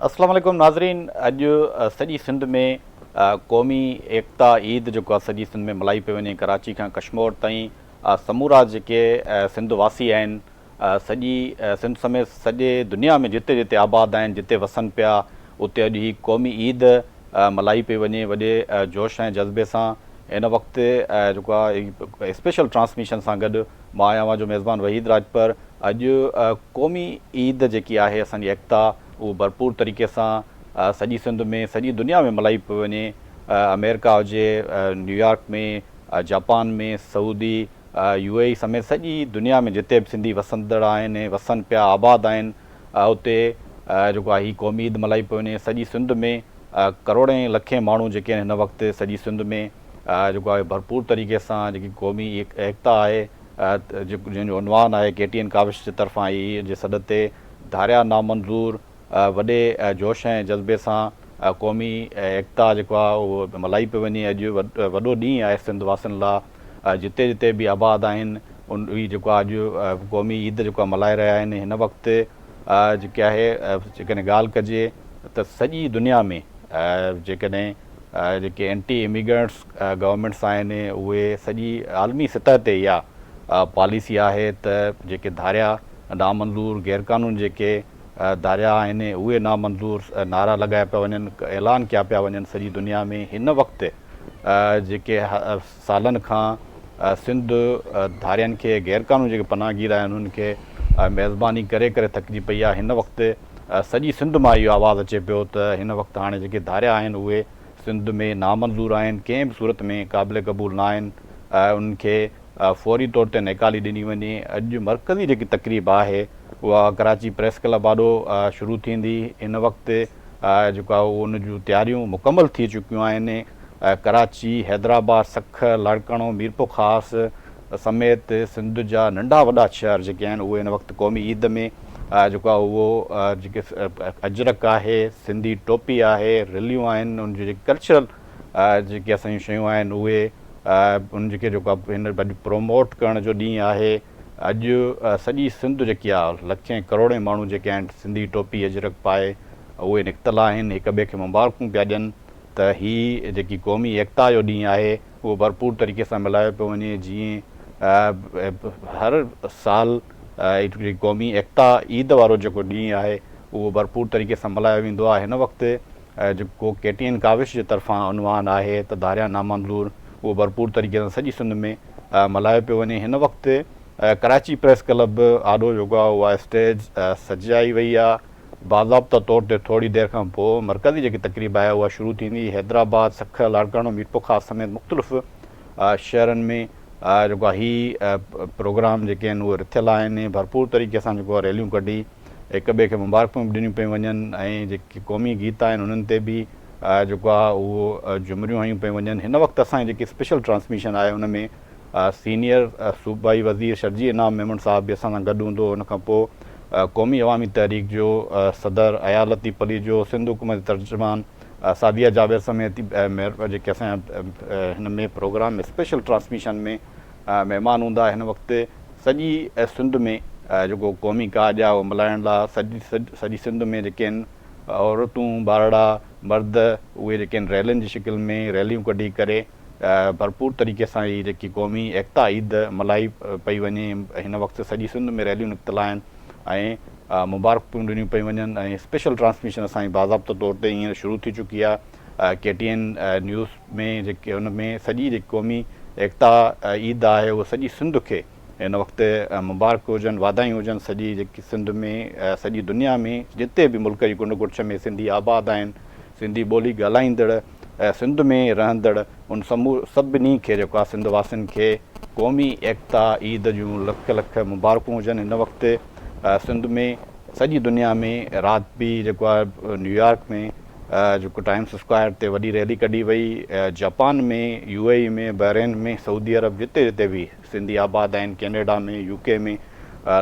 السلام عليڪم ناظرين اڄ سڄي سنڌ ۾ قومي ايڪتا عيد جيڪو آهي سڄي سنڌ ۾ ملهائي پئي وڃي ڪراچي کان ڪشمور تائين سمورا جيڪي سنڌ واسي آهن سڄي سنڌ سميت سڄي دنيا ۾ جتي جتي آباد آهن جتي وسن پيا اتي اڄ هي قومي عيد ملهائي پئي وڃي وڏي جوش ۽ جذبي سان هن وقت جيڪو آهي اسپيشل ٽرانسميشن سان گڏ مان آهيان اوهان جو ميزبان وحيد راڄپر اڄ قومي عيد جيڪي آهي اسان جي ايڪتا اهو ڀرپور طريقي سان سڄي سنڌ ۾ سڄي دنيا ۾ ملهائي پئي وڃي آمريڪا هجي نيويارڪ ۾ جاپان ۾ سعودي يو اي اي سميت سڄي دنيا ۾ جتي به سنڌي وسندڙ آهن ۽ وسن پيا آباد آهن اتي جيڪو آهي هي قومي عيد ملهائي پيو وڃي سڄي سنڌ ۾ ڪروڙين لکين ماڻهو جيڪي آهن هن وقت سڄي سنڌ ۾ جيڪو آهي ڀرپور طريقي سان جيڪي قومي ايڪتا آهي جنهن جو عنوان آهي ڪي ٽي اين ڪاوش جي طرفان هي جي سڏ تي ڌاريا نامنظور وڏي جوش ۽ جذبي سان قومي ايڪتا جيڪو آهي اهو ملهائي پيو وڃي اڄ وڏو ڏينهن آهي سنڌ واسين لا جتي جتي به آباد آهن اهي جيڪو آهي اڄ قومي عيد جيڪو آهي ملهائي رهيا آهن هن وقت جيڪي آهي جيڪڏهن ڳالهه ڪجي ته سڄي دنيا ۾ جيڪڏهن جيڪي اينٽي اميگرنٽس گورنمينٽس آهن اهي سڄي عالمي سطح تي اها پاليسي آهي ته جيڪي ڌاريا نامنظور غيرقانون جيڪي ڌاريا آهن اهي نامنظور نعرا لڳايا پيا وڃن اعلان ڪيا پيا وڃن سڄي دنيا ۾ هن وقت جيڪي سالن کان سنڌ ڌارين کي غيرقانوني جيڪي پناهگير آهن انهن کي ميزباني ڪري ڪري ٿڪجي پئي آهي هن وقت سڄي سنڌ مان اهو آواز اچي پيو ته هن وقت هاڻي جيڪي ڌاريا آهن اهي سنڌ ۾ نامنظور آهن ڪنهن به صورت ۾ قابل قبول نه آهن انهن کي فوري طور تي نيڪالي ڏني وڃي اڄ مرڪزي جيڪي تقريب آهي اها ڪراچي پريس ڪلب آڏو شروع ٿيندي هن وقت جيڪو آهي ان جون تياريون مڪمل ٿي چڪيون آهن ڪراچي حيدرآباد سکر لاڙڪاڻو ميرپورخاص سميت سنڌ جا ننڍا وڏا شهر جيڪي آهن اهي هن وقت قومي عيد ۾ جيڪو آهي اهو جيڪي اجرڪ آهي سنڌي ٽوپي آهي رليون آهن ان جون جيڪي ڪلچرل جيڪي اسان جون شيون آهن اهي ان جيڪي جيڪو آهي هن اڄ پروموٽ ڪرڻ جو ڏينهن آهي اڄ سڄي سنڌ جيڪي آهي لکين ڪروڙين ماڻهو جيڪي آهن سنڌي ٽوپي اجرڪ پائي اهي نڪتل آهن هڪ ٻئي کي مبارڪون پيا ڏين ته هي جيڪي قومي ايڪتا جو ڏينهن آهي اهو ڀرپور طريقي سان ملهايو پيو وڃي جيئن هر سال هڪڙي قومي ايڪتا عيد وارو جيڪو ڏينهن آهي اهو ڀرپور طريقي سان ملهايو ويندو آهي هن وقت جيڪو ڪي ٽي اين ڪاوش جي طرفان عنوان آهي ته ڌاريان نامنظور اهو ڀرپور طريقي سان سڄي سنڌ ۾ ملهايو پيو وڃي هن وقت ڪراچي پريس ڪلب آڏو جيڪو آهي اها اسٽيج سجائي وئي آهي باضابطه طور تي ٿوري دير کان پوء مرڪزي جيڪي تقريب آهي اها شروع ٿيندي حيدرآباد سکر لاڙڪاڻو ميرپورخاص سميت مختلف شهرن ۾ جيڪو آهي هي پروگرام جيڪي آهن اهي رٿيل آهن ڀرپور طريقي سان جيڪو آهي ريليون ڪڍي هڪ ٻئي کي مبارڪون به ڏنيون پيون وڃن ۽ جيڪي قومي گيت آهن انهن تي به جيڪو آهي اهو جهمريون هنيون پيون وڃن هن وقت اسان جي جيڪي اسپيشل ٽرانسميشن آهي ان ۾ سينيئر صوبائي وزير شرجي انعام ميمڻ صاحب به اسان سان گڏ هوندو ان کان پوء قومي عوامي تحريڪ جو صدر اياز لطيف پليجو سنڌ حڪومت جي ترجمان سعديه جابر سميت جيڪي اسان جا هن ۾ پروگرام ۾ اسپيشل ٽرانسميشن ۾ مهمان هوندا هن وقت سڄي سنڌ ۾ جيڪو قومي ڪاڄ آهي اهو ملهائڻ لاء سڄي سڄي سنڌ ۾ جيڪي آهن عورتون ٻارڙا مرد اهي جيڪي آهن ريلين جي شڪل ۾ ريليون ڪڍي ڪري ڀرپور طريقي سان هي جيڪي قومي ايڪتا عيد ملهائي پئي وڃي هن وقت سڄي سنڌ ۾ ريليون نڪتل آهن ۽ مبارڪون ڏنيون پيون وڃن ۽ اسپيشل ٽرانسميشن اسان جي باضابطه طور تي هينئر شروع ٿي چڪي آهي ڪي ٽي اين نيوز ۾ جيڪي ان ۾ سڄي جيڪي قومي ايڪتا عيد آهي اهو سڄي سنڌ کي هن وقت مبارڪ هجن واڌايون هجن سڄي جيڪي سنڌ ۾ سڄي دنيا ۾ جتي به ملڪ جي ڪنڊ ڪڙڇ ۾ سنڌي آباد آهن سنڌي ٻولي ڳالهائيندڙ سنڌ ۾ رهندڙ ان سڀني کي جيڪو آهي سنڌ واسين کي قومي ايڪتا عيد جون لک لک مبارڪون هجن هن وقت سنڌ ۾ سڄي دنيا ۾ رات به جيڪو آهي نيويارڪ ۾ جيڪو ٽائمس اسڪوائر تي وڏي ريلي ڪڍي وئي جاپان ۾ يو اي اي ۾ بحرين ۾ سعودي عرب جتي جتي به سنڌي آباد آهن ڪينيڊا ۾ يو ڪي ۾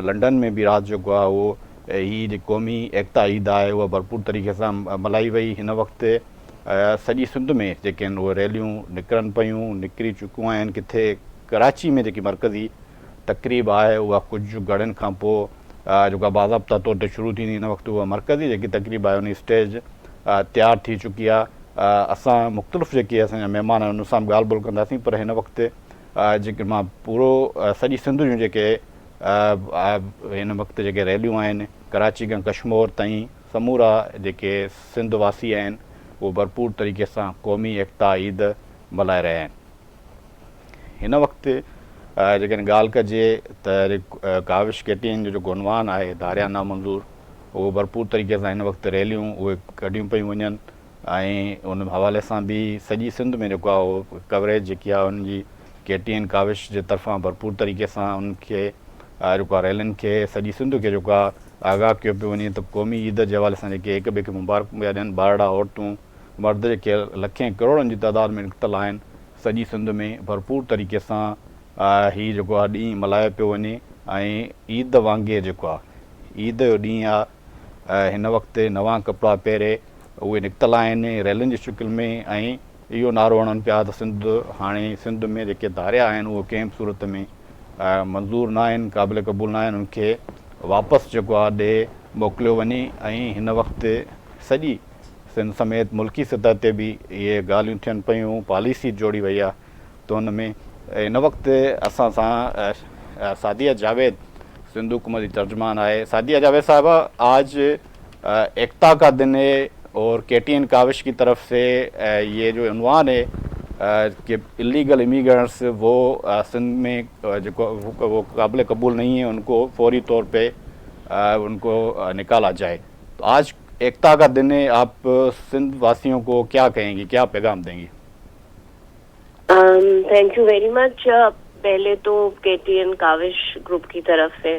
لنڊن ۾ به رات جيڪو آهي اهو هي جيڪي قومي ايڪتا عيد آهي اها ڀرپور طريقي سان ملهائي وئي هن وقت سڄي سنڌ ۾ جيڪي آهن اهي ريليون نڪرن پيون نڪري چڪيون آهن ڪٿي ڪراچي ۾ جيڪي مرڪزي تقريب آهي اها ڪجهه گهڙين کان پوء جيڪو آهي باضابطا طور تي شروع ٿيندي. هن وقت اها مرڪزي جيڪي تقريب آهي ان جي اسٽيج تيار ٿي چڪي آهي. اسان مختلف جيڪي اسان جا مهمان آهن انهن سان به ڳالهه ٻولهه ڪنداسين، پر هن وقت جيڪي مان پورو سڄي سنڌ جون جيڪي هن وقت جيڪي ريليون آهن ڪراچي کان ڪشمور تائين سمورا جيڪي سنڌ واسي آهن اهو ڀرپور طريقي سان قومي ايڪتا عيد ملهائي رهيا آهن. هن وقت جيڪڏهن ڳالهه ڪجي ته ڪاوش ڪي ٽي اين جو جيڪو عنوان آهي ڌاريا نامنظور، اهو ڀرپور طريقي سان هن وقت ريليون اهي ڪڍيون پيون وڃن ۽ ان حوالي سان به سڄي سنڌ ۾ جيڪو آهي اهو ڪوريج جيڪي آهي ان جي ڪي ٽي اين ڪاوش جي طرفان ڀرپور طريقي سان ان کي جيڪو آهي ريلين کي سڄي سنڌ کي جيڪو آهي آگاهه ڪيو پيو وڃي ته قومي عيد جي حوالي سان جيڪي هڪ ٻئي کي مبارڪون پيا ڏين، ٻارڙا، عورتون، مرد جيڪي لکين ڪروڙن جي تعداد ۾ نڪتل آهن، سڄي سنڌ ۾ ڀرپور طريقي سان هي جيڪو آهي ڏينهن ملهايو پيو وڃي ۽ عيد وانگي جيڪو آهي عيد جو ڏينهن آهي هن وقت نوان ڪپڙا پهري اهي نڪتل آهن ريلين جي شڪل ۾ ۽ اهو نعرو هڻن پيا ته سنڌ هاڻي سنڌ ۾ جيڪي ڌاريا آهن اهي ڪنهن به صورت ۾ منظور نه آهن، قابل قبول نه آهن، انهن کي واپس جيڪو آهي ڏي موڪليو وڃي ۽ هن وقت سڄي سنڌ سميت ملڪي سطح تي به اهي ڳالهيون ٿين پيون، پاليسي جوڙي وئي آهي ته ان ۾ هن وقت اسان سان سعديه جاويد سنڌ حڪومت جي ترجمان آهي. سعديه جاويد صاحبه آج ايڪتا کا دن هي اور ڪي ٽي اين ڪاوش ڪي طرف سي يي جو عنوان هي ڪي اليگل اميگرنٽس وو سنڌ ۾ جيڪو وو قابل قبول نهين هي ان ڪو فوري طور پي ان ڪو نڪالا جائي تو آج ايڪتا کا دن هي آپ سنڌ واسيون ڪو ڪيا ڪهين گي ڪيا پيغام دين گي؟ Thank you very much پهلي تو K T N Kawish group ڪي طرف سي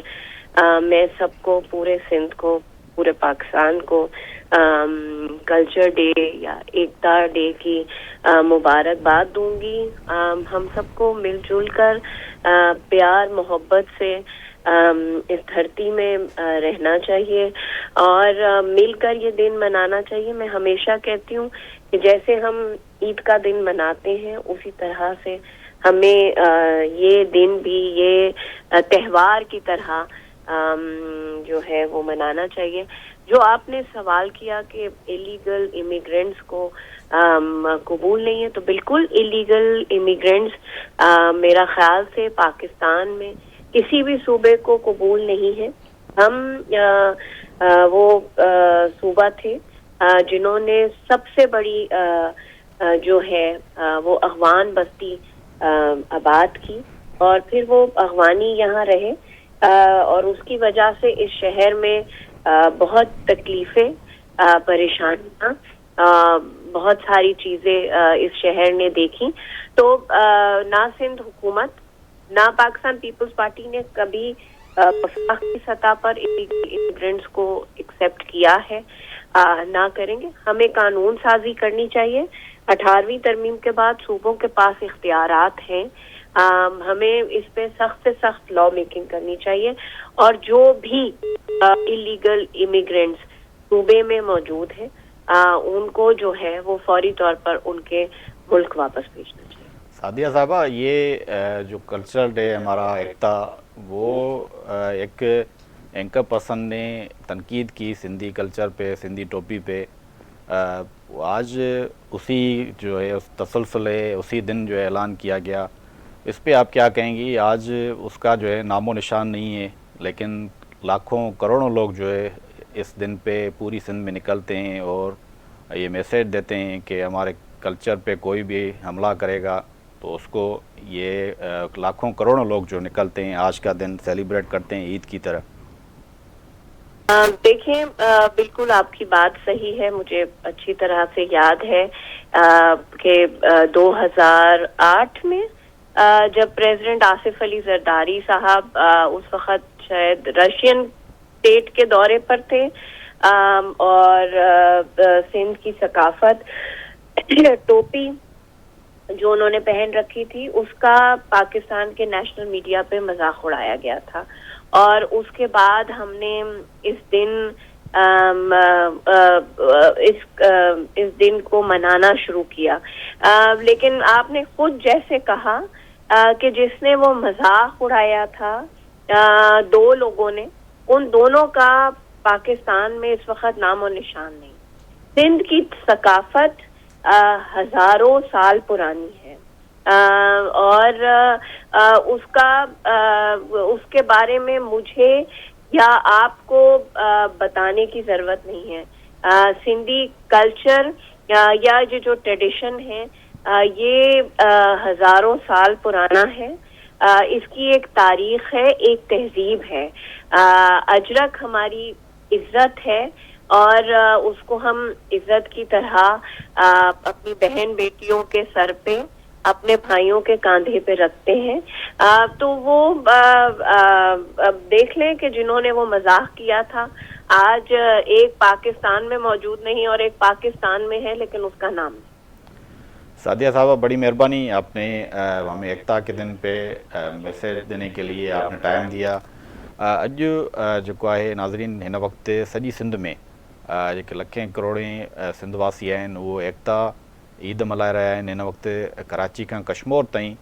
مين سب ڪو پوري سنڌ ڪو پوري پاڪستان ڪو ڪلچر ڊي يا ايڪتا ڊي ڪي مبارڪ باد دون گي هم سب ڪو مل جل ڪر پيار محبت سي اس دھرتي ۾ رهنا چاهيي اور مل ڪر يه دن منانا چاهيي مين هميشه ڪهتي هون ڪي جيسي هم عيد ڪا دن مناتي هين اسي طرح سي همين يه دن ڀي يه تهوار ڪي طرح جو هي وو منانا چاهيي جو آپ ني سوال ڪيا ڪي اليگل اميگرينٽس ڪو قبول نهين هي تو بلڪل اليگل اميگرينٽس ميرا خيال سي پاڪستان ۾ ڪسي ڀي صوبي ڪو قبول نهين هي هم وو صوبا ٿي جنهون ني سب سي بڙي جو هي وو اغوان بستي آباد ڪي اور پھر وو اغواني يهان رهي اور اس ڪي وجه سي اس شهر ۾ بهت تڪليفين پريشانيان بهت ساري چيزين اس شهر ني ديکي تو نا سنڌ حڪومت نا پاڪستان پيپلز پارٽي ني ڪڀي وفاق ڪي سطح پر اليگل اميگرنٽس ڪو ايڪسيپٽ ڪيا هي نا ڪرين گي همين قانون سازي ڪرني چاهيي اٺاروين ترميم ڪي بعد صوبون ڪي پاس اختيارات هين همين اس پي سخت سي سخت لا ميڪنگ ڪرني چاهيي اور جو ڀي اليگل اميگرنٽس صوبي ۾ موجود هي ان ڪو جو هي وو فوري طور پر ان ڪي ملڪ واپس ڀيجنا چاهيي. سعديه صاحبه يه جو ڪلچرل ڊي همارا ايڪتا وو ايڪ اينڪر پرسن ني تنقيد ڪي سنڌي ڪلچر پي سنڌي ٽوپي پي آج اسي جو هي اس تسلسل هي اسي دن جو اعلان ڪيا گيا اس پي آپ ڪيا ڪهين گي آج اس ڪا جو هي نام و نشان نهين هي ليڪن لاکون ڪروڙون لوگ جو هي اس دن پي پوري سنڌ ۾ نڪلتي هين اور يه ميسيج ديتي هين ڪي هماري ڪلچر پي ڪوئي ڀي حملا ڪري گا تو اس ڪو يه لاکون ڪروڙون لوگ جو نڪلتي هين آج ڪا دن سيليبريٽ ڪرتي هين عيد ڪي طرح. ديکين بلڪل آپ ڪي بات صحيح هي مجهي اڇي طرح سي ياد هي ڪي دو هزار آٺ ۾ جب پريزيڊنٽ آصف علي زرداري صاحب اس وقت شايد رشين اسٽيٽ ڪي دوري پر ٿي اور سنڌ ڪي ثقافت ٽوپي جو انهون ني پهن رکي ٿي اس ڪا پاڪستان ڪي نيشنل ميڊيا پي مذاق اڙايا گيا ٿا اور اس ڪي بعد هم ني اس دن اس دن ڪو منانا شروع ڪيا ليڪن آپ ني خود جيسي ڪها ڪي جس ني وو مذاق اڙايا ٿا دو لوگون ني उन दोनों का पाकिस्तान में इस वक्त नामो निशान नहीं। सिंध की सकाफत हजारों साल पुरानी है और उसका उसके बारे में मुझे या आपको बताने की जरूरत नहीं है। सिंधी कल्चर या ये जो ट्रेडिशन है, ये हजारों साल पुराना है। इसकी एक तारीख है, एक तहजीब है। अजरक हमारी इज्जत है और उसको हम इज्जत की तरह अपनी बहन बेटियों के सर पे, अपने भाइयों के कंधे पे रखते हैं। तो वो देख लें कि जिन्होंने वो मजाक किया था, आज एक पाकिस्तान में मौजूद नहीं और एक पाकिस्तान में है लेकिन उसका नाम नहीं। सादिया साहबा, बड़ी मेहरबानी, आपने हमें एकता के दिन पे मैसेज देने के लिए आपने टाइम दिया। अॼु जेको आहे नाज़रीन, हिन वक़्तु सॼी सिंध में जेके लखें करोड़ें सिंधवासी आहिनि, उहो एकता ईद मल्हाए रहिया आहिनि। हिन वक़्तु कराची खां कश्मोर ताईं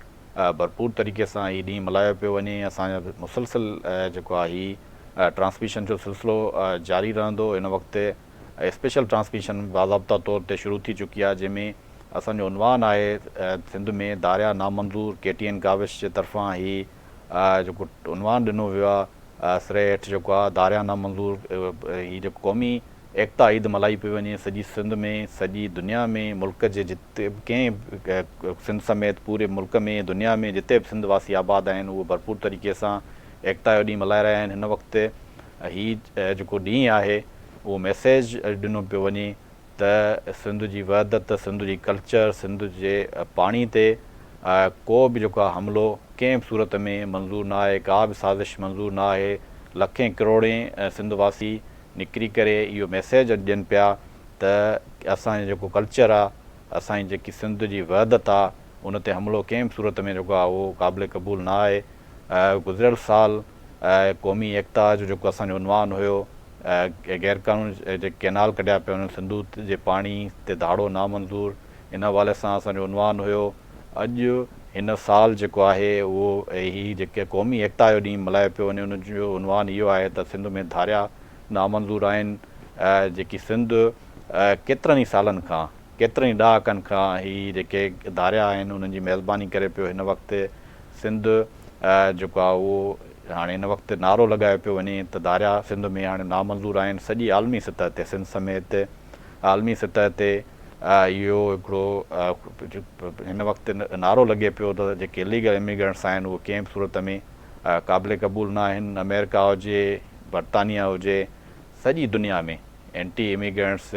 भरपूर तरीक़े सां हीउ ॾींहुं मल्हायो पियो वञे। असांजो मुसलसल जेको आहे हीउ ट्रांसमिशन जो सिलसिलो जारी रहंदो। हिन वक़्तु स्पेशल ट्रांसमिशन बाज़ाब्ता तौर ते शुरू थी चुकी आहे, जंहिंमें असांजो उनवान आहे सिंध में धारिया नामंज़ूर। के टी एन काविश जे तरफ़ां ही जेको उनवान ॾिनो वियो आहे, सिरे हेठि जेको आहे धारिया नामंज़ूर, हीउ जेको क़ौमी एकता ईद मल्हाई पई वञे सॼी सिंध में, सॼी दुनिया में, मुल्क जे जिते कंहिं, सिंध समेत पूरे मुल्क में, दुनिया में जिते बि सिंधवासी आबाद आहिनि, उहे भरपूर तरीक़े सां एकता जो ॾींहुं मल्हाए रहिया आहिनि। हिन वक़्तु हीउ जेको ॾींहुं आहे, उहो मैसेज ॾिनो पियो वञे त सिंध जी वहदत, सिंध जी कल्चर, सिंध जे पाणी ते को बि जेको आहे हमलो कंहिं बि सूरत में मंज़ूर न आहे, का बि साज़िश मंज़ूर न आहे। लखें करोड़ें सिंधवासी निकिरी करे इहो मैसेज ॾियनि पिया त असांजो जेको कल्चर आहे, असांजी जेकी सिंध जी वहदत आहे, उन ते हमलो कंहिं बि सूरत में जेको आहे उहो क़ाबिल क़बूल न आहे। गुज़िरियल साल क़ौमी एकता जो जेको असांजो उनवान हुयो, गैर कानूनी जेके कैनाल कढिया पिया वञनि, सिंधू जे पाणी ते धाड़ो नामंज़ूर, इन हवाले सां असांजो उनवान हुयो। अॼु हिन साल जेको आहे उहो हीउ जेके क़ौमी एकता जो ॾींहुं मल्हायो पियो वञे, उनजो उनवान इहो आहे त सिंध में धारिया नामंज़ूर आहिनि। जेकी सिंध केतिरनि ई सालनि खां, केतिरनि ई ॾहाकनि खां ही जेके धारिया आहिनि, उन्हनि जी मेज़बानी करे पियो। हिन वक़्तु सिंध जेको आहे उहो हाणे हिन वक़्तु नारो लॻायो पियो वञे त धारिया सिंध में हाणे नामंज़ूर आहिनि। सॼी आलमी सतह ते, सिंध समेत आलमी सतह ते इहो हिकिड़ो हिन वक़्तु नारो लॻे पियो त जेके इलीगल इमिग्रेंट्स आहिनि, उहे कंहिं बि सूरत में क़ाबिल क़बूल न आहिनि। अमेरिका हुजे, बर्तानिया हुजे, सॼी दुनिया में एंटी इमिग्रेंट्स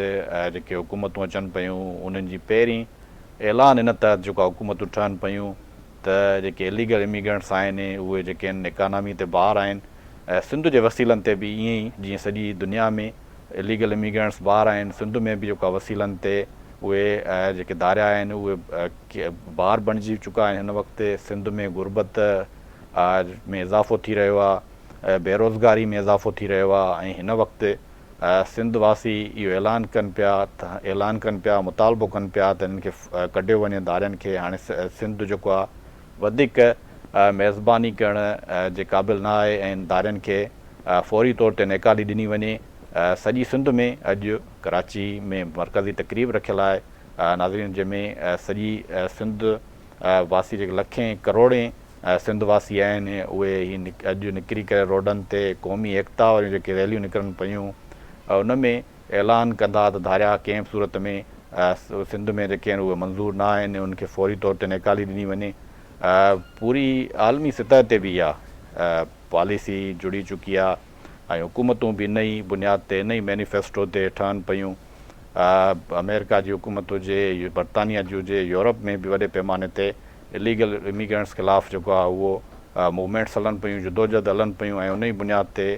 जेके हुकूमतूं अचनि पियूं, उन्हनि जी पहिरीं ऐलान इन तहत जेको हुकूमतूं ठहनि पियूं त जेके इलीगल इमिग्रेंट्स आहिनि, उहे जेके आहिनि इकानॉमी ते बार आहिनि। सिंध जे वसीलनि ते बि ईअं ई, जीअं सॼी दुनिया में इलीगल इमिग्रेंट्स बार आहिनि, सिंध में बि जेको वसीलनि ते उहे जेके धारिया आहिनि, उहे बार बणिजी चुका आहिनि। हिन वक़्तु सिंध में गुरबत में इज़ाफ़ो थी रहियो आहे, बेरोज़गारी में इज़ाफ़ो थी रहियो आहे ऐं हिन वक़्तु सिंधवासी इहो ऐलान कनि पिया, ऐलान कनि पिया, मुतालबो कनि पिया त हिननि खे कढियो वञे धारियनि खे। हाणे सिंध जेको आहे वधीक मेज़बानी करण जे क़ाबिल न आहे ऐं धारियनि खे फौरी तौर ते निकाली ॾिनी वञे। सॼी सिंध में अॼु कराची में मरकज़ी तक़रीब रखियल आहे नाज़रीन, जंहिंमें सॼी सिंध वासी जेके लखें करोड़ें सिंधवासी आहिनि, उहे ही अॼु निकिरी करे रोडनि ते क़ौमी एकता वारियूं जेके रैलियूं निकिरनि पियूं, उन में ऐलान कंदा त धारिया कंहिं बि सूरत में सिंध में जेके आहिनि उहे मंज़ूर न आहिनि, उनखे फौरी तौर ते निकाली ॾिनी वञे। पूरी आलमी सतह ते बि इहा पॉलिसी जुड़ी चुकी आहे ऐं हुकूमतूं बि इन ई बुनियाद ते, इन ई मैनिफेस्टो ते ठहनि पियूं। अमेरिका जी हुकूमत हुजे, बर्तानिया जी हुजे, यूरोप में बि वॾे पैमाने ते इलीगल इमिग्रेंट्स ख़िलाफ़ जेको आहे उहो मूवमेंट्स हलनि पियूं, जदोजहद हलनि पियूं ऐं उन ई बुनियाद ते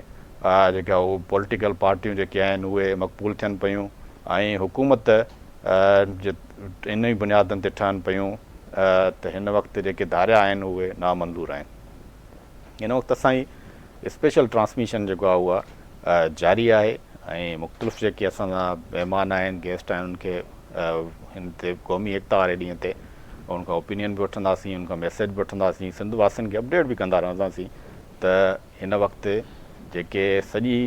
जेका उहो पॉलिटिकल पार्टियूं जेके आहिनि, उहे मक़बूल थियनि पियूं ऐं हुकूमत इन ई बुनियादनि ते ठहनि पियूं त हिन वक़्तु जेके धारिया आहिनि, उहे नामंज़ूर आहिनि। हिन वक़्तु असांजी स्पेशल ट्रांसमिशन जेको आहे उहा जारी आहे ऐं मुख़्तलिफ़ जेके असांजा महिमान आहिनि, गेस्ट आहिनि, उनखे हिन ते क़ौमी एकता वारे ॾींहं ते उन खां ओपिनियन बि वठंदासीं, उन खां मैसेज बि वठंदासीं, सिंध वासियुनि खे अपडेट बि कंदा रहंदासीं त हिन वक़्तु جيڪي سڄي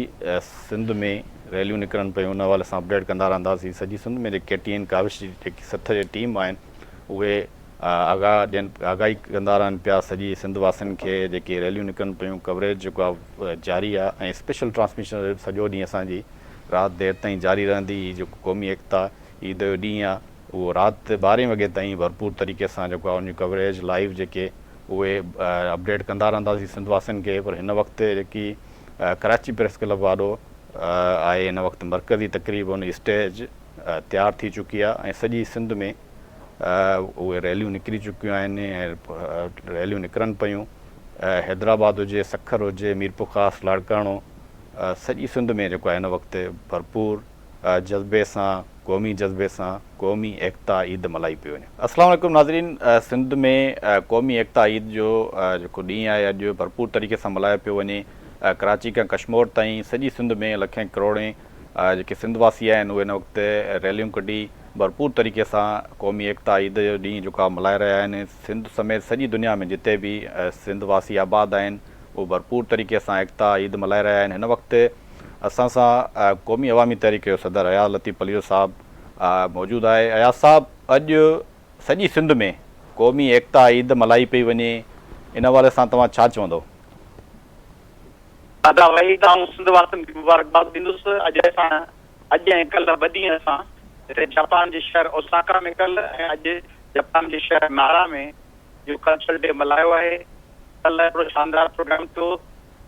سنڌ ۾ ريليون نڪرن پيون ان حوالي سان اپڊيٽ ڪندا رهنداسين. سڄي سنڌ ۾ جيڪي ڪي ٽي اين ڪاوش جي جيڪي سٿ جي ٽيم آهن اهي آگاهه ڏين آگاهي ڪندا رهن پيا سڄي سنڌ واسين کي جيڪي ريليون نڪرن پيون ڪوريج جيڪو آهي جاري آهي ۽ اسپيشل ٽرانسميشن سڄو ڏينهن اسان جي رات دير تائين جاري رهندي. هي جيڪو قومي ايڪتا عيد جو ڏينهن آهي اهو رات ٻارهين وڳي تائين ڀرپور طريقي سان جيڪو آهي ان جي ڪوريج لائيو جيڪي اهي اپڊيٽ ڪندا رهنداسين سنڌ واسين کي. پر هن وقت جيڪي ڪراچي پريس ڪلب آڏو آهي هن وقت مرڪزي تقريب ان اسٽيج تيار ٿي چڪي آهي ۽ سڄي سنڌ ۾ اهي ريليون نڪري چڪيون آهن ۽ ريليون نڪرن پيون. حيدرآباد هجي، سکر هجي، ميرپورخاص، لاڙڪاڻو، سڄي سنڌ ۾ جيڪو آهي هن وقت ڀرپور جذبي سان قومي جذبي سان قومي ايڪتا عيد ملهائي پئي وڃي. السلام عليڪم ناظرين سنڌ ۾ قومي ايڪتا عيد جو جيڪو ڏينهن آهي اڄ ڀرپور طريقي سان ملهايو پيو وڃي. ڪراچي کان ڪشمور تائين سڄي سنڌ ۾ لکين ڪروڙين جيڪي سنڌ واسي آهن اهي هن وقت ريليون ڪڍي ڀرپور طريقي سان قومي ايڪتا عيد جو ڏينهن جيڪو آهي ملهائي رهيا آهن. سنڌ سميت سڄي دنيا ۾ جتي به سنڌ واسي آباد آهن اهي ڀرپور طريقي سان ايڪتا عيد ملهائي رهيا آهن. هن وقت اسان سان قومي عوامي تحريڪ جو صدر اياز لطيف پليجو صاحب موجود آهي. اياز صاحب اڄ سڄي سنڌ ۾ قومي ايڪتا عيد ملهائي پئي وڃي ان حوالي سان توهان ڇا چوندو؟ ادا وحيد آئون سنڌ واسين کي مبارڪباد ڏيندس اڄ اسان اڄ ۽ ڪلهه ٻه ڏينهن اسان هتي جاپان جي شهر اوساڪا ۾ ڪلهه ۽ اڄ جاپان جي شهر نارا ۾ اهو ڪلچرل ڊي ملهايو آهي. ڪلهه هڪڙو شاندار پروگرام ٿيو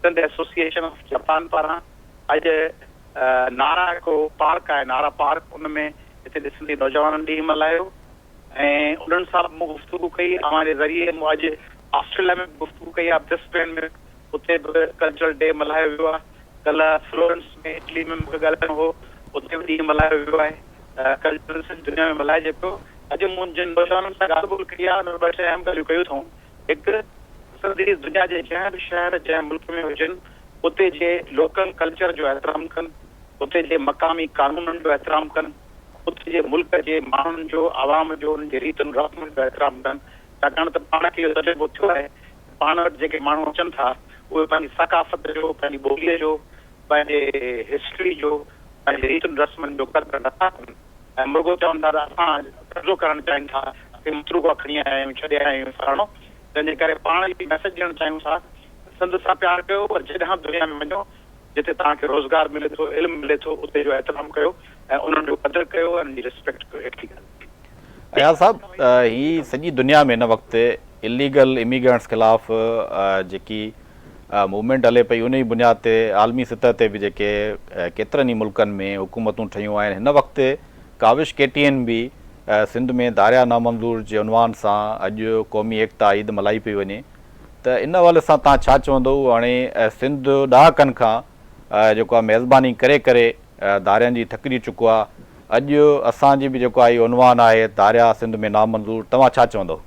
سنڌ ايسوسيئيشن آف جاپان پاران. اڄ نارا هڪڙو پارڪ آهي نارا پارڪ ان ۾ هتي جي سنڌي نوجوانن ڏينهن ملهايو ۽ انهن سان به مون گفتگو ڪئي. اوهان جي ذريعي مون اڄ آسٽريليا ۾ به گفتگو ڪئي آهي برسبين ۾ اتي به ڪلچرل ڊي ملهايو ويو آهي. ڪلهه فلورنس ۾ اٽلي ۾ مون کي ڳالهائڻو هو اتي به ڏينهن ملهايو ويو آهي. ڪلچرل سڄي دنيا ۾ ملهائجي پيو. اڄ مون جن نوجوانن سان ڳالهه ٻولهه ڪئي آهي انهن ٻه ٽي اهم ڳالهيون ڪيون اٿئون. هڪ سنڌي دنيا جي جنهن به شهر جنهن ملڪ ۾ هجن اتي جي لوڪل ڪلچر جو احترام ڪن، اتي جي مقامي قانونن جو احترام ڪن، اتي جي ملڪ جي ماڻهن جو، عوام جو، انهن جي ريتن رسمن جو احترام ڪن. ڇاڪاڻ ته پاڻ کي اهو تجربو ٿيو آهي ته پاڻ وٽ جيڪي ماڻهو اچن ٿا اهي پنهنجي ثقافت جو، پنهنجي ٻوليء جو، پنهنجي هسٽري جو، پنهنجي ريتن رسمن جو قدر نٿا ڪن ۽ مرڳو چون ٿا ته اسان قبضو ڪرڻ چاهين ٿا، اسين متروڪا کڻي آيا آهيون، ڇڏي آيا آهيون فلاڻو. تنهن جي ڪري پاڻ اهو ميسيج ڏيڻ چاهيون ٿا ته سنڌ سان پيار ڪيو پر جيڏانهن به دنيا ۾ وڃو جتي توهان کي روزگار ملي ٿو، علم ملي ٿو اتي جو احترام ڪيو ۽ انهن جو قدر ڪيو ۽ انهن جي ريسپيڪٽ ڪيو. هڪڙي ڳالهه. اياز صاحب هي سڄي دنيا ۾ هن وقت اليگل اميگرنٽس خلاف جيڪي موومينٽ هلي پئي انهي بنياد تي عالمي سطح تي به جيڪي ڪيترن ئي ملڪن ۾ حڪومتون ٺهيون آهن هن وقت ڪاوش ڪي ٽي اين به سنڌ ۾ ڌاريا نامنظور جي عنوان سان اڄ قومي ايڪتا عيد ملهائي پئي وڃي ته ان حوالي سان توهان ڇا چوندو هاڻي سنڌ ڏهاڪن کان جيڪو آهي ميزباني ڪري ڪري ڌارين جي ٿڪجي چڪو آهي اڄ اسان جي به جيڪو آهي عنوان آهي ڌاريا سنڌ ۾ نامنظور توهان ڇا چوندو؟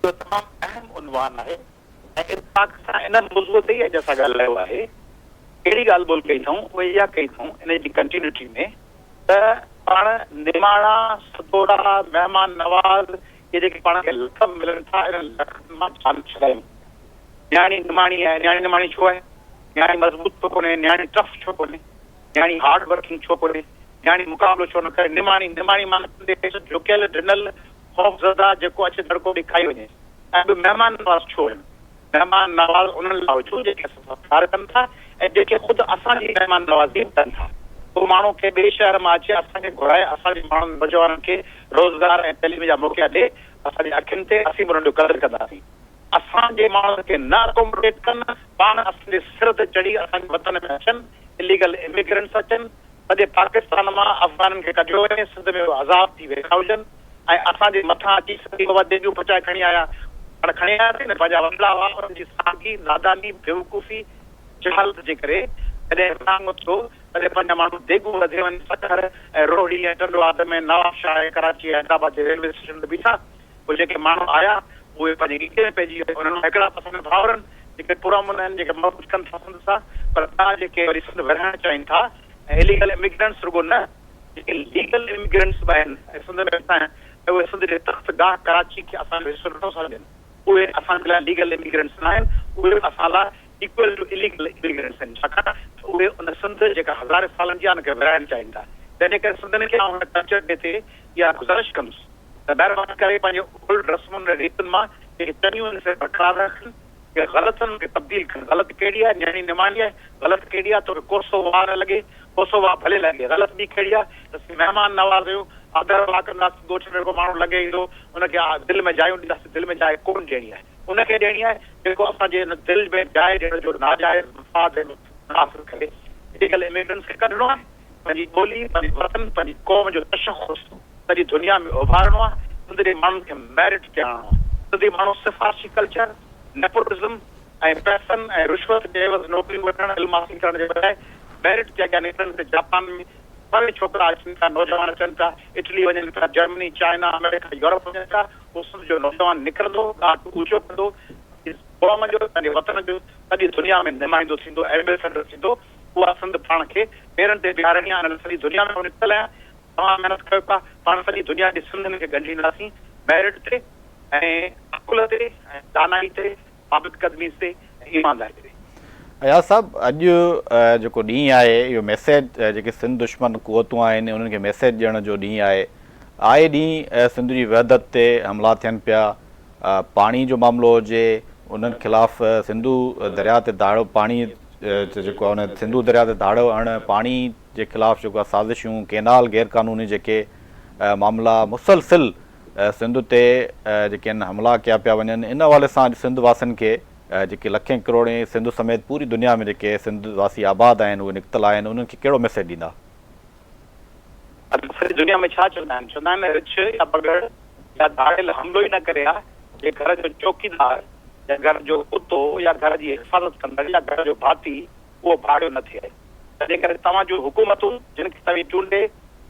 اهو تمام اهم عنوان آهي ۽ اتفاق سان ان موضوع تي ئي اڄ اسان ڳالهايو آهي. ڪهڙي ڳالهه ٻولهه ڪئي اٿئون اها اها ڪئي اٿئون ان جي ڪنٽينيوٽي ۾ ته پاڻ نماڻا، سدورا، مهمان نواز اهي جيڪي پاڻ کي لقب ملن ٿا انهن لقبن مان جان ڇڏايون. نياڻي نماڻي آهي، نياڻي نماڻي ڇو آهي؟ نياڻي مضبوط ڇو ڪونهي؟ نياڻي ٽف ڇو ڪونهي؟ نياڻي هارڊ ورڪنگ ڇو ڪونهي؟ نياڻي مقابلو ڇو نه ڪري؟ نماڻي، نماڻي معنيٰ ڪنڌي هيٺ جهڪيل، ڊنل، خوف زده، جيڪو اچي دڙڪو ڏئي کائي وڃي. ۽ ٻيو مهمان نواز ڇو آهيون؟ مهمان نواز انهن لاء هجون جيڪي اسان سان پيار ڪن ٿا ۽ جيڪي خود اسان جي مهمان نوازي به ڪن ٿا. ڪو ماڻهو ڪنهن ٻئي شهر مان اچي اسان کي گهرائي اسان جي ماڻهن نوجوانن کي روزگار ۽ تعليم جا موقعا ڏئي اسان جي اکين تي اسين به انهن جو قدر ڪنداسين. اسان جي ماڻهن کي نه اڪوموڊيٽ ڪن، پاڻ اسان جي سر تي چڙهي اسان جي وطن ۾ اچن، اليگل اميگرنٽس اچن، سڄي پاڪستان مان افغانن کي ڪڍيو وڃي، سنڌ ۾ اهي عذاب ٿي ويٺا هجن ۽ اسان جي مٿان اچي سنڌي بابا ديڳيون پچائي کڻي آيا، پاڻ کڻي آياسين نه، پنهنجا وڏڙا هئا، انهن جي سادگي، ناداني، بيوقوفي، جهالت جي ڪري جڏهن ورهاڱو ٿيو تڏهن پنهنجا ماڻهو ديڳون رڌي وڃي سکر ۽ روهڙي ۽ ٽنڊو آدم ۽ نوابشاهه ۽ ڪراچي ۽ حيدرآباد جي ريلوي اسٽيشن تي بيٺا. پوء جيڪي ماڻهو آيا، اهي پنهنجي ڳچي ۾ پئجي ويا. انهن مان هڪڙا ته اسان جا ڀائر آهن، جيڪي پرامن آهن، جيڪي محبت ڪن ٿا سنڌ سان، پر ٻيا جيڪي وري سنڌ ورهائڻ چاهين ٿا ۽ اليگل اميگرنٽس رڳو نه، جيڪي ليگل اميگرنٽس به آهن ۽ سنڌ ۾ ويٺا آهن ۽ اهي سنڌ جي تخت گاهه ڪراچي کي اسان جو حصو نٿو سمجهن، اهي اسان جي لاء ليگل اميگرنٽس ناهن، اهي به اسان لاء ايڪوئل ٽو اليگل اميگرنٽس آهن ڇاڪاڻ ته اهي ان سنڌ جيڪا هزارين سالن جي آهي ان کي ورهائڻ چاهين ٿا تنهن ڪري سنڌين کي آئون هن ڪلچر ڊي تي اها گذارش ڪندس ته مهرباني ڪري پنهنجي اولڊ رسمن ۽ ريتن مان جيڪي چڱيون آهن سي برقرار رکن جيڪي غلط آهن ان کي تبديل ڪن غلط ڪهڙي آهي نياڻي نماڻي آهي غلط ڪهڙي آهي توکي ڪوسو واء نه لڳي ڪوسو واء ڀلي لڳي غلط ٻي ڪهڙي آهي ته اسين مهمان نواز آهيون آڌر ڀاء ڪنداسين ڳوٺ ۾ ڪو ماڻهو لنگهي ايندو ان کي دل ۾ جايون ڏينداسين دل ۾ جاء ڪونه ڏيڻي آهي. ان کي ڏيڻي آهي جيڪو اسان جي ان دل ۾ جاء ڏيڻ جو ناجائز مفاد ۽ مقصد حاصل ڪري. اليگل اميگرنٽس کي ڪڍڻو آهي، پنهنجي ٻولي، پنهنجي وطن، پنهنجي قوم جو تشخص سڄي دنيا ۾ اڀارڻو آهي، سنڌ جي ماڻهن کي ميرٽ تي آڻڻو آهي. سنڌي ماڻهو سفارشي ڪلچر، نيپوٽزم ۽ پئسن ۽ رشوت جي عيوض نوڪريون وٺڻ، علم حاصل ڪرڻ جي بجاء ميرٽ تي اڳيان نڪرن ته جاپان ۾ سوين ڇوڪرا اچن پيا، نوجوان اچن پيا، اٽلي وڃن پيا، جرمني، چائنا، آمريڪا، يورپ وڃن پيا، پوء سنڌ جو نوجوان نڪرندو، ڳاٽ اوچو ڪندو، پنهنجي قوم جو، پنهنجي وطن جو سڄي دنيا ۾ نمائندو ٿيندو، ايمبيسڊر ٿيندو. اها سنڌ پاڻ کي پيرن تي بيهارڻي آهي، ان لاء سڄي دنيا ۾ آئون نڪتل آهيان، توهان محنت ڪيو پيا، پاڻ سڄي دنيا جي سنڌين کي ڳنڍينداسين ميرٽ تي ۽ عقل تي ۽ دانائي تي، ثابت قدمي تي ۽ ايمانداري تي. اياز صاحب اڄ جيڪو ڏينهن آهي اهو ميسيج جيڪي سنڌ دشمن قوتون آهن انهن کي ميسيج ڏيڻ جو ڏينهن آهي آئي ڏينهن سنڌ جي وحدت تي حملا ٿين پيا پاڻي جو معاملو هجي انهن خلاف سنڌو درياء تي ڌاڙو پاڻي جيڪو آهي ان سنڌو درياء تي ڌاڙو هڻڻ پاڻي جي خلاف جيڪو آهي سازشون ڪينال غير قانوني جيڪي معاملا مسلسل سنڌ تي جيڪي آهن حملا ڪيا پيا وڃن ان حوالي سان اڄ سنڌ واسين کي جيڪي لکين ڪروڙين سنڌ سميت پوري دنيا ۾ جيڪي سنڌ واسي آباد آهن اهي نڪتل آهن انهن کي ڪهڙو ميسيج ڏيندا؟ اڄ سڄي دنيا ۾ ڇا چوندا آهن؟ چوندا آهن رڇ يا بگهڙ يا ڌاڙيل حملو ئي نه ڪري ها جي گهر جو چوڪيدار يا گهر جو ڪتو يا گهر جي حفاظت ڪندڙ يا گهر جو ڀاتي اهو ڀاڙيو نه ٿئي. تنهن ڪري توهان جون حڪومتون جن کي توهين چونڊي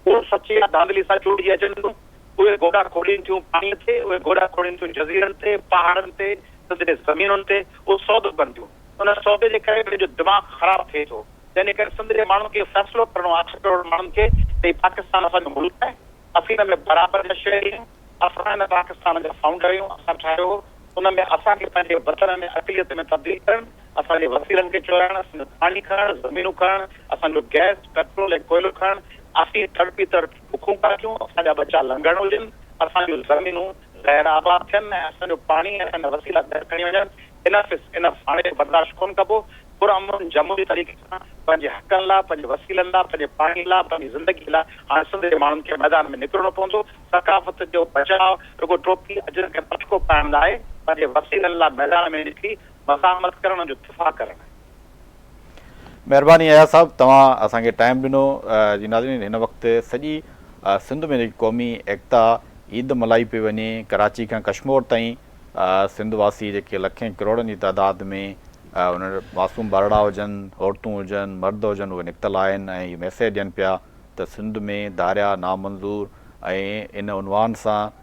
ڪوڙ سچ يا ڌانڌلي سان چونڊجي اچن ٿيون اهي گوڏا کوڙين ٿيون پاڻيء تي، اهي گوڏا کوڙين ٿيون جزيرن تي، پهاڙن تي، سنڌ جي زمينن تي، اهو سودو ڪن ٿيون. ان سودي جي ڪري به جو دماغ خراب ٿئي ٿو. تنهن ڪري سنڌ جي ماڻهن کي اهو فيصلو ڪرڻو آهي اٺ ڪروڙ ماڻهن کي ته هي پاڪستان اسان جو ملڪ آهي، اسين ان ۾ برابر جا شهري آهيون، اسان هن پاڪستان جا فائونڊر آهيون، اسان ٺاهيو هو، ان ۾ اسان کي پنهنجي وطن ۾ اقليت ۾ تبديل ڪرڻ، اسان جي وسيلن کي چورائڻ، اسان جو پاڻي کڻڻ، زمينون کڻڻ، اسان جو گئس، پيٽرول ۽ ڪوئلو کڻڻ، اسين تڙپي تڙپي بکون ڪاٽيون، اسان جا ٻچا لنگهڻ هجن، اسان جون زمينون غير آباد ٿين ۽ اسان جو پاڻي ۽ اسان جا وسيلا ٻيهر کڻي وڃن، انف از انف، هاڻي اهو برداشت ڪونه ڪبو، پرامن جمهوري طريقي سان پنهنجي حقن لا، پنهنجي وسيلن لا، پنهنجي پاڻي لا، پنهنجي زندگي لا هاڻي سنڌ جي ماڻهن کي ميدان ۾ نڪرڻو پوندو، ثقافت جو بچاء رڳو ٽوپي، اجرڪ ۽ پٽڪو پائڻ ناهي، پنهنجي وسيلن لا ميدان ۾ نڪري مزاحمت ڪرڻ جو دفاع ڪرڻ آهي. مهرباني اياز صاحب توهان اسان کي ٽائيم ڏنو جي ناظرين هن وقت سڄي سنڌ ۾ جيڪي قومي ايڪتا عيد ملهائي پئي وڃي ڪراچي کان ڪشمور تائين سنڌ واسي جيڪي لکين ڪروڙن جي تعداد ۾ ان معصوم ٻارڙا هجن عورتون هجن مرد هجن اهي نڪتل آهن ۽ هي ميسيج ڏين پيا ته سنڌ ۾ ڌاريا نامنظور ۽ ان عنوان سان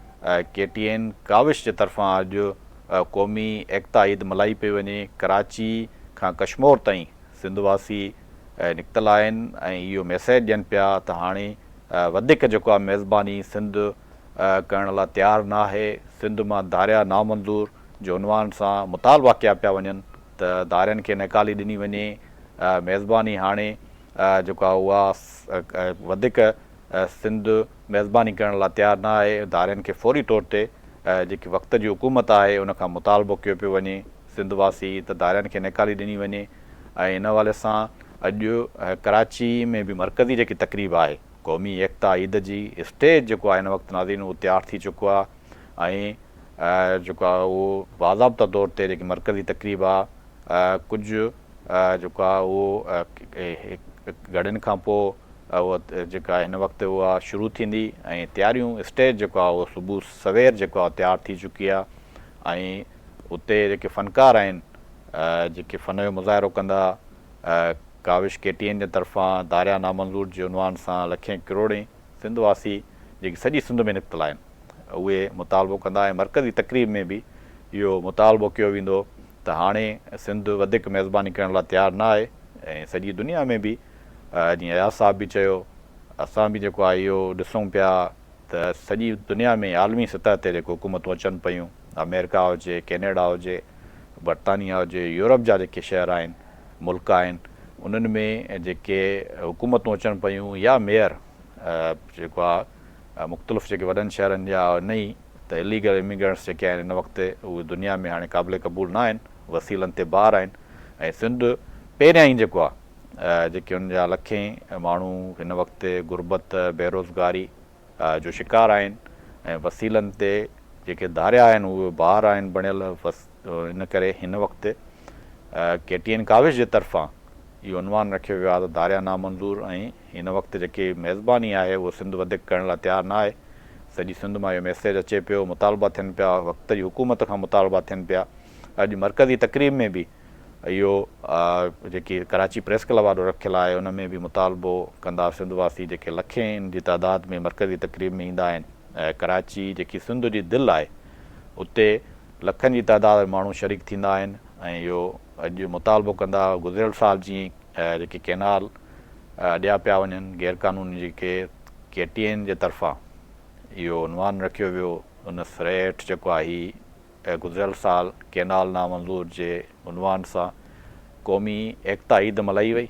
ڪي ٽي اين ڪاوش جي طرفان اڄ قومي ايڪتا عيد ملهائي پئي وڃي، ڪراچي کان ڪشمور تائين سنڌ واسي نڪتل آهن ۽ اهو ميسيج ڏين پيا ته هاڻي وڌيڪ جيڪو آهي ميزباني سنڌ ڪرڻ لاء تيار ناهي، سنڌ مان ڌاريا نامنظور جي عنوان سان مطالبا ڪيا پيا وڃن ته ڌارين کي نيڪالي ڏني وڃي، ميزباني هاڻي جيڪو آهي اها وڌيڪ سنڌ ميزباني ڪرڻ لاء تيار نه آهي، ڌارين کي فوري طور تي جيڪي وقت جي حڪومت آهي ان کان مطالبو ڪيو پيو وڃي سنڌ واسي ته ڌارين کي نيڪالي ڏني وڃي ۽ ان حوالي سان اڄ ڪراچي ۾ به مرڪزي جيڪي تقريب آهي قومي ايڪتا عيد جي اسٽيج جيڪو آهي هن وقت ناظرين اهو تيار ٿي چڪو آهي ۽ جيڪو آهي اهو باضابطه طور تي جيڪي مرڪزي تقريب آهي ڪجهه جيڪو آهي اهو گهڙين کان پوء اهو جيڪا هن وقت اها شروع ٿيندي ۽ تياريون اسٽيج جيڪو آهي اهو صبح سوير جيڪو آهي تيار ٿي چڪي آهي ۽ اتي جيڪي فنڪار آهن جيڪي فن جو مظاهرو ڪندا ڪاوش ڪي ٽي اين جي طرفان ڌاريا نامنظور جي عنوان سان لکين ڪروڙين سنڌ واسي جيڪي سڄي سنڌ ۾ نڪتل آهن اهي مطالبو ڪندا ۽ مرڪزي تقريب ۾ به اهو مطالبو ڪيو ويندو ته هاڻي سنڌ وڌيڪ ميزباني ڪرڻ لاء تيار نه آهي ۽ سڄي دنيا ۾ به جيئن اياز صاحب به چيو، اسان به جيڪو آهي اهو ڏسون پيا ته سڄي دنيا ۾ عالمي سطح تي جيڪو حڪومتون اچن پيون، آمريڪا هجي، ڪينيڊا هجي، برطانيا هجي، يورپ جا جيڪي شهر آهن، ملڪ آهن، انهن ۾ جيڪي حڪومتون اچن پيون يا ميئر جيڪو آهي مختلف جيڪي وڏن شهرن جا نه ئي ته اليگل اميگرنٽس جيڪي آهن هن وقت اهي دنيا ۾ هاڻي قابل قبول نه آهن، وسيلن تي بار آهن ۽ سنڌ پهريان ئي جيڪو آهي جيڪي ان جا لکين ماڻهو هن وقت غربت، بيروزگاري جو شڪار آهن ۽ وسيلن تي جيڪي ڌاريا آهن اهي بار آهن بڻيل ان ڪري هن وقت ڪي ٽي اين ڪاوش جي طرفان اهو عنوان رکيو ويو آهي ته ڌاريا نامنظور ۽ هن وقت جيڪي ميزباني آهي اهو سنڌ وڌيڪ ڪرڻ لاء تيار نه آهي سڄي سنڌ مان اهو ميسيج اچي پيو مطالبا ٿين پيا وقت جي حڪومت کان مطالبا ٿين پيا اڄ مرڪزي تقريب ۾ به اهو جيڪي ڪراچي پريس ڪلب آڏو رکيل آهي ان ۾ به مطالبو ڪندا سنڌ واسي جيڪي لکين جي تعداد ۾ مرڪزي تقريب ۾ ايندا آهن ۽ ڪراچي جيڪي سنڌ جي دل آهي اتي لکن جي تعداد ۾ ماڻهو شريڪ ٿيندا آهن ۽ اهو اڄ مطالبو ڪندا گذريل سال جيئن جيڪي ڪينال اڏيا پيا وڃن غيرقانوني جيڪي ڪي ٽي اين جي طرفان اهو عنوان رکيو ويو ان سري هيٺ جيڪو آهي هي گذريل سال ڪينال نامنظور جي عنوان سان قومي ايڪتا عيد ملهائي وئي.